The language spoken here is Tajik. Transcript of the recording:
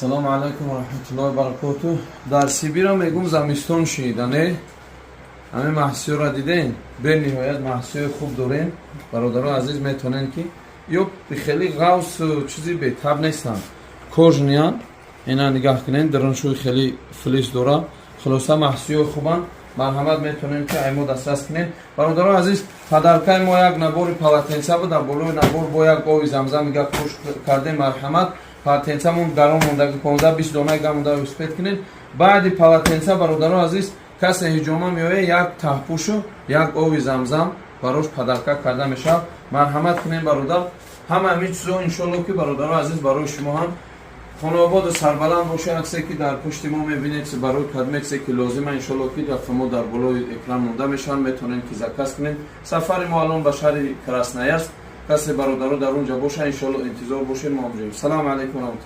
Салому алайкум ва раҳматуллоҳи баракоту. Дар Сибира мегум, замистон шида, не? Ҳамин маҳсиёра дидем, бениҳоят маҳсиёи хуб дорем. Бародаро азиз, метавонем, ки ё хеле ғавс чизи бетаб нестанд. Кожаный ан, ина нигаҳ кунем, даруншӯи хеле флис дора. Хулоса, маҳсиёи хубанд. Марҳамат, метавонем, ки ай мо дастрас кунем. Бародаро азиз, подарка и мо як набори полотенца буд, дар болои набор бо як ови замзам гап хуш кардем. Марҳамат, полотенца мон гарон мондаги, 15-20 дона гам монда, успеть кунед. Баъди полотенца, бародаро азиз, касе ҳиҷома меояд, як таҳпӯшу як ови замзам барош подарка карда мешавад. Марҳамат кунем, бародар. Ҳама ҳамин чизо, иншолло, ки, бародаро азиз, барои шумо ҳам хонободу сарбаланд бошед. Аксе ки дар пушти мо мебинед, барои кадме чизе ки лозима, иншолло, ки дафъа мо дар болои экран монда мешаванд, метавонем, ки заказ кунем. Сафари мо алон ба шаҳри Красноярск. Касе бародаро дар он ҷо бошад, иншолло, интизор бошед, мо ҳамҷоем. Салому алайкум.